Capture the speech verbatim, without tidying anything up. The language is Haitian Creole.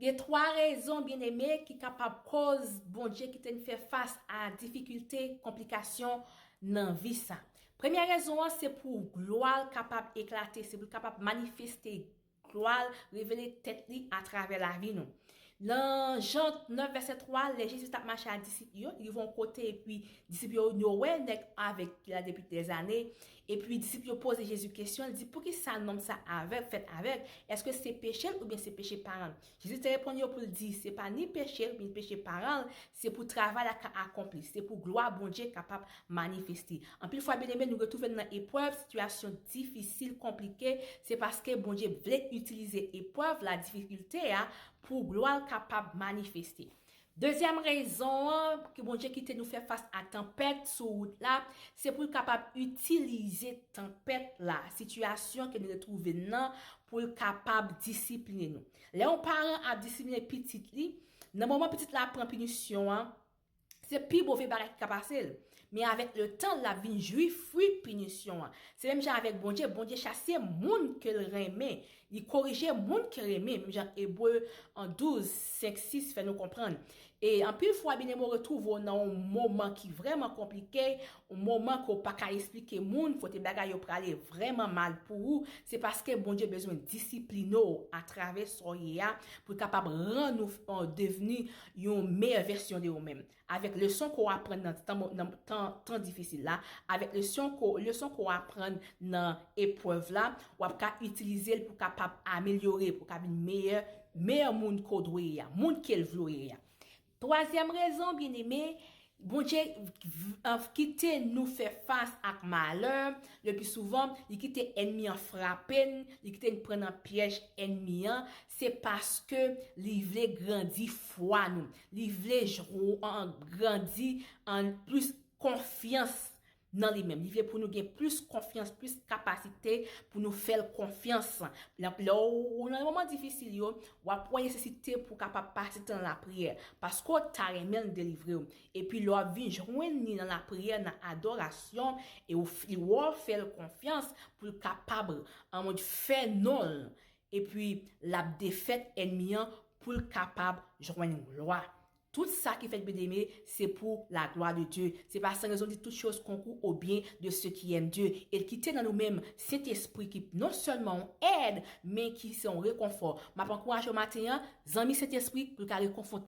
Gen twa rezon, byeneme, ki kapab koz Bondye kite n fè fas a difikilte, konplikasyon nan vi sa. Premye rezon an, se pou glwa l kapab eklate, se pou l kapab manifeste glwa l, revele tèt li atravè lavi nou. Nan Jan nèf vèsè twa, lè Jezi t ap mache ak disip yo, li rive yon kote epi disip yo, yo wè nèg avèg ki la depi dèzane, epi disip yo poze Jezi kesyon, li di, poukisa nonm sa avèg, fèt avèg? Èske se peche l oubyen se peche paran l? Jezi te reponn yo pou l di, se pa ni peche l, ni peche paran l, se pou travay la ka akonpli, se pou glwa Bondye kapab manifeste. Anpil fwa, byeneme, nou retwouve n nan eprèv, sitiyasyon difisil, konplike, se paske Bondye vle itilize eprèv la, difikilte a, pou glwa l kapab manifeste. Dezyèm rezon an, ki Bondye kite nou fè fas a tanpèt sou wout la, se pou l kapab itilize tanpèt la, sitiyasyon ke nou retwouve n nan, pou l kapab disipline nou. Lè yon paran ap disipline pitit li, nan moman pitit la pran pinisyon an, se pi move bagay ki ka pase l. Men avèk letan, l ap vin jwi fwi pinisyon an. Se menm jan avèk Bondye, Bondye chase moun ke l renmen. Li korije moun ke l renmen, menm jan Ebre an douz, senk, sis fè nou konprann. E anpil fwa, byeneme, w retwouve w nan yon moman ki vrèman konplike, yon moman ke w pa ka esplike moun, kote bagay yo prale vrèman mal pou ou, se paske Bondye bezwen disipline w atravè sa w ye a, pou l kapab rann ou, euh, devni yon meyè vèsyon de ou menm. Avèk leson ke w aprann nan tan, nan tan, tan difisil la, avèk leson ke, leson ke w aprann nan eprèv la, w ap ka itilize l pou kapab amelyore, pou ka vin meyè, meyè moun ke w dwe ye a, moun ke l vle w ye a. Twazyèm rezon, byeneme, Bondye v-, v-, kite nou fè fas ak malè, le pli souvan, li kite ènmi an frape n, li kite n pran nan pyèj ènmi an, se paske li vle grandi fwa nou, li vle jwo-, an, grandi an plis konfyans nan li menm. Li vle pou nou gen plis konfyans, plis kapasite pou nou fè l konfyans. Lè, lè w, w nan moman difisil yo, w ap wè nesesite pou w kapab pase tan nan lapriyè, paske w ta renmen l delivre w. Epi lè w ap vin jwenn li nan lapriyè, nan adorasyon, e w f-, e w fè l konfyans pou l kapab, anmòd, fè non l, epi l ap defèt ènmi an pou l kapab jwenn glwa. Tout sa ki fèt, byeneme, se pou la gloire de Dieu. C'est pas sans raison, dites toutes choses concourir au bien de ceux qui aiment Dieu. E l kite nan nou menm Sentespri ki non sèlman yon èd, men ki se yon rekonfò. M ap ankouraje w maten an, zanmi Sentespri, pou l ka rekonfòte